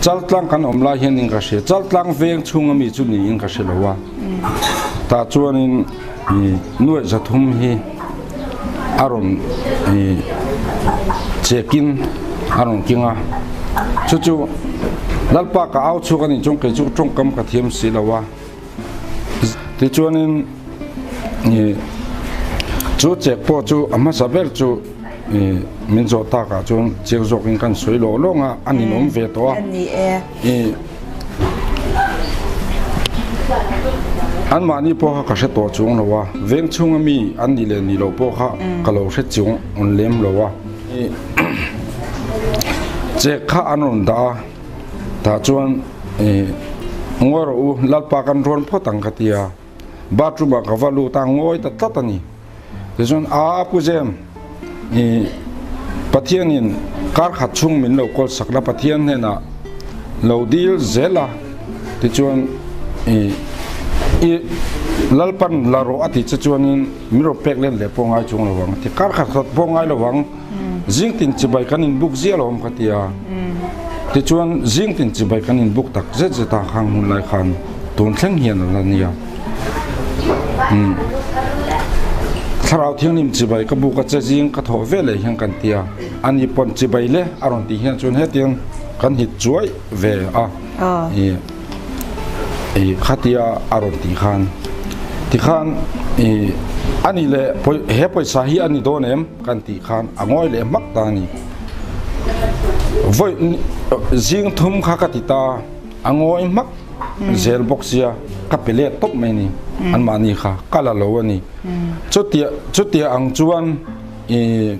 Chaltlang kan awm lai hian in ka hria. Chaltlang veng chhunga mi chu niin ka hre lo a. Tah chuanin nuaih 300 hi a rawn chekin a rawn king a. Chu chu Lalpa ka au chhuak a nih chuan kei chu tawngkam ka thiam si lo a. Tichuanin chu chek pawh chu a hmasa ber chu min zawh takah chuan chiang zawkin kan sawi lawk lawk a, a ninawm ve tawh a. Anmahni pawh kha ka hre tawh chuang lo a, veng chhunga mi an nih leh nih loh pawh kha ka lo hre chuang lem lo a. Chek kha an rawn dah a. Tah chuan ngawi rawh u, Lalpa kan rawn phawt ang ka ti a, bathroom ah ka va lut a, ngawi ta tlat a ni. Tichuan a Pu Jem, Pathianin kar khat chhung min lo kawl sak la, Pathian hnenah lo dil zel a, tichuan i Lalpan la rawh a ti che chuanin min rawn pek let leh pawh ngai chung lo ang a ti, kar khat khat pawh ngai lo ang. Zingtin chibai kan inbuk ziah lo awm ka ti a, tichuan zingtin chibai kan inbuk tak zet zet a khang hun lai khan tun thleng hian a la nia. Thlarau Thianghlim chibai ka buk a che zing ka thawh ve leh hian kan ti a, ani pawn chibai le a rawn tih hian chuan hetiang kan hit chuai ve a. I khatia a rawn tih khan tikhan i ani leh he pawisa hi a ni dawn em kan tih khan a ngawi leh hmak ta a ni. Vawi zing thum kha ka ti ta a ngawi hmak zel bawk sia ka pe let tawp mai a ni anmahni kha ka la lo a ni. Chutia chutia ang chuan i.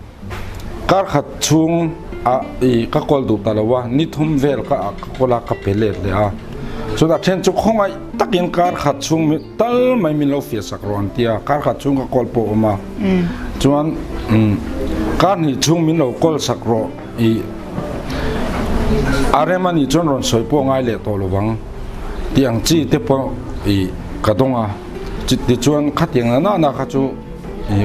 Kar khat chhung ah i ka kawl duh ta lo a, ni thum vel ka ah ka kawl a ka pe let leh a. Chuan a then chu khawngaih takin kar khat chhung mi tal mai min lo fiah sak rawh an ti a, kar khat chhung ka kawl pawh a awm a. Chuan kar hnih chhung min lo kawl sak rawh i a rem a nih chuan rawn sawi pawh ngai leh tawh lo vang tih ang chi te pawh i ka dawng a. Tichuan khatiang na na na kha chu.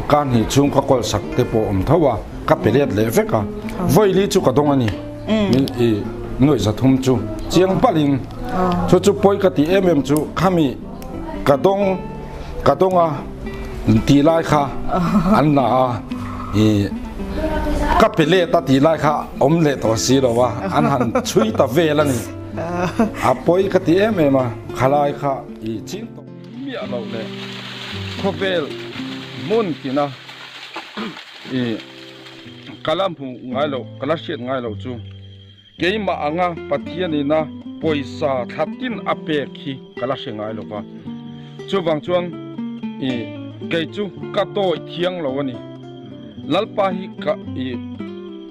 Ka hnih chhung ka kawl sak te pawh awm tho a, ka pe let leh vek a, vawili chu ka dawng a ni, min i nuaih 300 chu chiang palhin chu chu pawi ka tih em em chu khami ka dawng ka dawng a tih lai kha an la a, i ka pe let a tih lai kha awm leh tawh si lo a, an han chhui ta vel a ni, a pawi ka ti em em a, khalai kha i ching tawh. Miah loh leh khawvel hmun tina i ka la hmuh ngai loh, ka la hriat ngai loh chu keimah anga Pathianina pawisa thla tin a pek hi ka la hre ngai lo va. Chuvang chuan i kei chu ka dawi thiang lo a ni. Lalpa hi ka i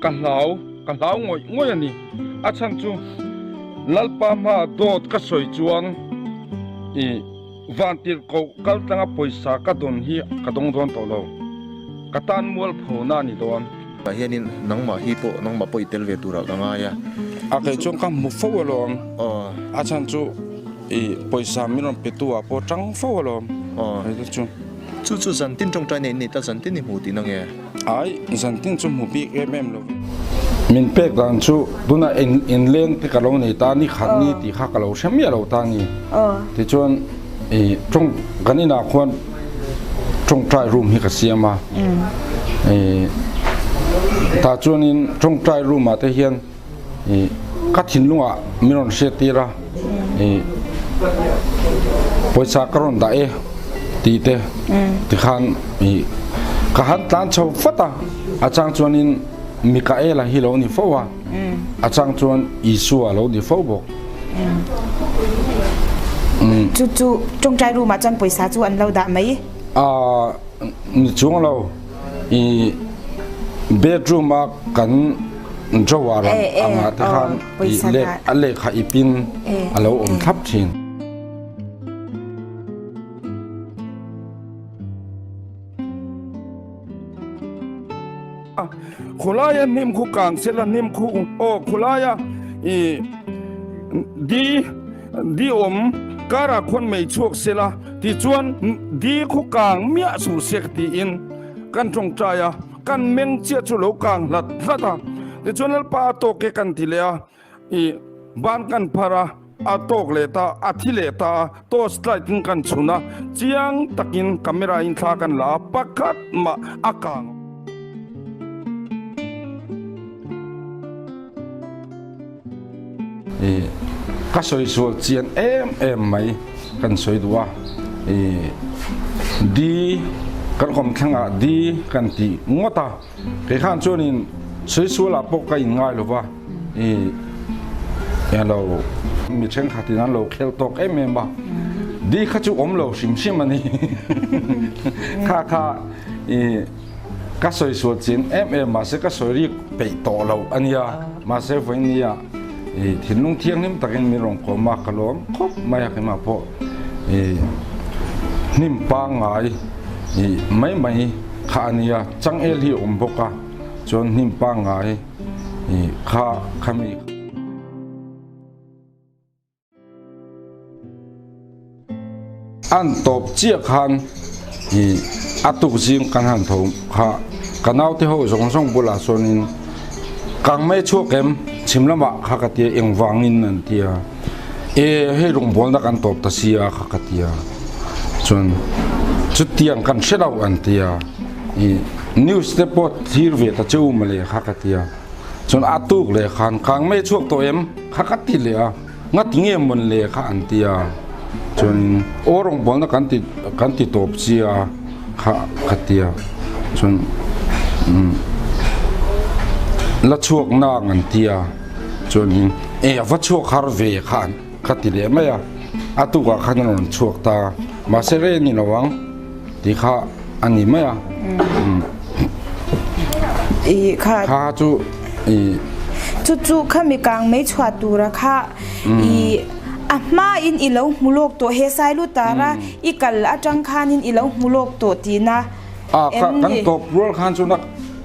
ka hlau, ka hlau ngawih ngawih a ni. A chhan chu Lalpa hmaa dawt ka sawi chuan i vantirh koh kal tlanga pawisa ka dawn hi ka dawng dawn tawh lo. Ka tan mual phona a ni dawn. Tah hianin nangmah hi pawh nangmah pawh i tel ve turah ka ngai a. A kei chuan ka hmu fo alawm. A chhan chu i pawisa min rawn pe tu ah pawh tang fo alawm. Hei te chu. Chu chu zantin tawngtai nei nei ta zantin i hmu tihna nge? Ai, zantin chu hmu bik em em lo ve. Min pek dan chu tunah in inleng te ka lo nei ta ni khat ni tih kha ka lo hre miah lo ta ni. Tichuan i tawng kan inah khuan tawngtai room hi ka siam a. I tah chuanin tawngtai room ah te hian i ka thinlungah min rawn hriat tir a i pawisa ka rawn dah e tih te tikhan i ka han tlan chho fat a a chang chuanin Mikaela hi lo ni fo a a chang chuan Isua lo ni fo bawk. Chu chu tawngtai room ah chuan pawisa chu an lo dah mai? Aa ni chuang lo. I bedroom a kan drawer ang angah te khan i leh a lehkha i pin a lo awm thlap thin. Khawlaia hnim khu kang sela hnim khu aw khawlaia i di di awm karah khuan mei chhuak sela tichuan di khu kang miah suh se ka tiin kan tawngtai a, kan meng chiah chu lo kang hlat hlat a, tichuan Lalpa a tawk e kan ti leh a i. Ban kan phar a, a tawk leh ta, a thi leh ta a, torch light in kan chhun a, chiang takin camera in thla kan la a, pakhat mah a kang. I ka sawi sual chian em em mai kan sawi duh a, i di kan kawmthlangah di kan tih ngawt a. Kei khan chuanin Saisualah pawh ka in ngai lova, i eng lo mi thenkhatin an lo khel tawk em em a, di kha chu awm lo hrim hrim a ni. Kha kha i ka sawi sual chin em em mahse ka sawi rik peih tawh lo a nia, mahse vawinia i thinlung thianghlim takin min rawn kawm a, ka lawm khawp mai a keimah pawh i hnim pangngai i mai mai. Kha a nia, changel hi a awm bawk a, chuan hnim pangngai kha khami. An tawp chiah khan i a tuk zing kan han tho kha ka naute ho zawng zawng bulah chuanin kang mai chhuak em chhim lamah kha ka tia engvangin an ti a, e hei rawngbawlna kan tawp ta sia kha ka ti a. Chuan chutiang kan hre lo an ti a, i news te pawh thlir ve ta che u mawle kha ka ti a. Chuan a tuk leh khan kang mai chhuak tawh em kha ka ti leh a, ngati nge mawn le kha an ti a. Chuanin aw rawngbawlna kan ti kan ti tawp chi a kha ka ti a. Chuan umm la chhuak nang an ti a, chuanin e a va chhuak har ve kha an. Ka ti leh mai a, a tukah khan a rawn chhuak ta, mahse rei a ni lo ang tih kha a ni mai a. I kha. Kha chu i. Chu chu kha mi kang mei chhuah tura kha i a hma in i lo hmu lawk tawh he sailu tara i kal atang khanin i lo hmu lawk tawh tihna. A kha kan tawp rual khan chuan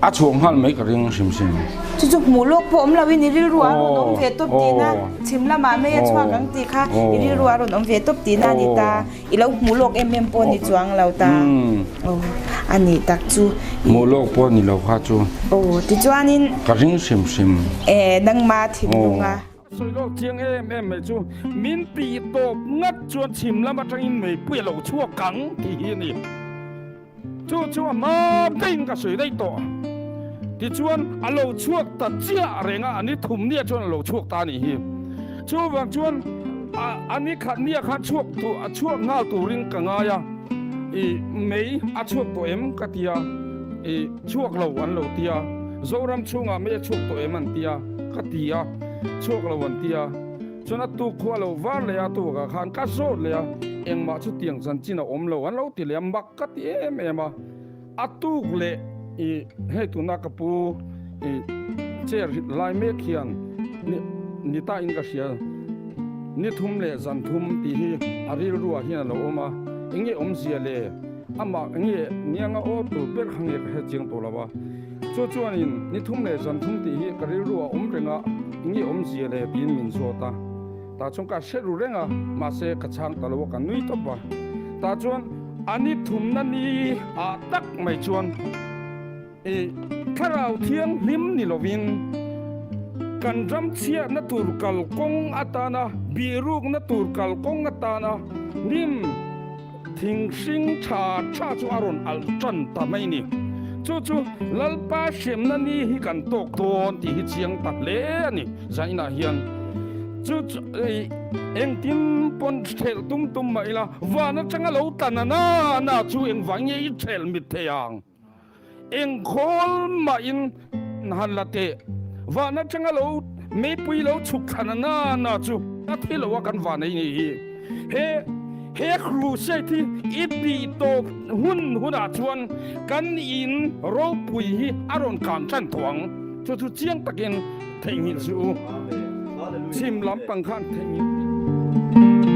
a chhuak nghal mai ka ring hrim hrim. Chu chu hmuh lawk pawh awm loin i rilru a rawn awm ve tawp tihna chhim lamah mai a chhuak ang tih kha i rilru a rawn awm ve tawp tihna a ni ta. I lo hmuh lawk em em pawh ni chuang lo ta. Aw a nih tak chu. Hmuh lawk pawh ni lo kha chu. Aw tichuanin. Ka ring hrim hrim. E nangma thinlunga. Sawi lawk chiang em em mai chu min tih tawp ngat chuan chhim lam atangin meipui a lo chhuak ang tih hi a ni. Chu chu a hma daih ka sawi daih tawh. Tichuan a lo chhuak ta chiah reng a, a ni thum nia chuan a lo chhuak ta a nih hi. Chuvang chuan a ni khat nia khan chhuak tur a chhuak nghal turin ka ngai a, i mei a chhuak tawh em ka ti a, i chhuak lo an lo ti a, Zoram chhungah mei a chhuak tawh em an ti a. Ka ti a, chhuak lo an ti a. Chuan a tuk khu a lo var leh a, tukah khan ka zawt leh a, engmah chu tiang chanchin a awm lo an lo ti leh a, mak ka ti em em a. A tuk leh i hei tuna ka pu i chair lai mek hian ni ni ta in ka hria, ni thum leh zan thum tih hi a rilruah hian a lo awm a, enge awmzia le amah nge nianga aw tur ber kha nge ka hre chiang tawh lo a. Chu chuanin ni thum leh zan thum tih hi ka rilru a awm reng a, enge awmzia le tiin min zawt a. Tah chuan ka hre ru reng a, mahse ka chhang ta lo a, ka nui tawp a. Tah chuan a ni thumna ni ah tak mai chuan i thlarau thianghlim ni lovin kan ram chhiatna tur kalkawng atana bihrukna tur kalkawng atana hnim Thing hring tha tha chu a rawn alh tan ta mai ni. Chu chu Lalpa hremna ni hi kan tawk dawn tih hi chiang ta hle a ni. Zainah hian chu chu engtin pawn thelh tum tum mah ila van atanga lo tlan a na na chu engvang nge i thelh mit thei ang. Eng khawl mahin han la teh. Van atanga lo meipui lo chhuk thlan a na na chu a thi lo a kan van ei ni hi. He he crusade hi i tih tawp hun hunah chuan kan in ropui hi a rawn kang tan tawh ang. Chu chu chiang takin theihnghilh suh u. Chhim lampang khan theihnghilh.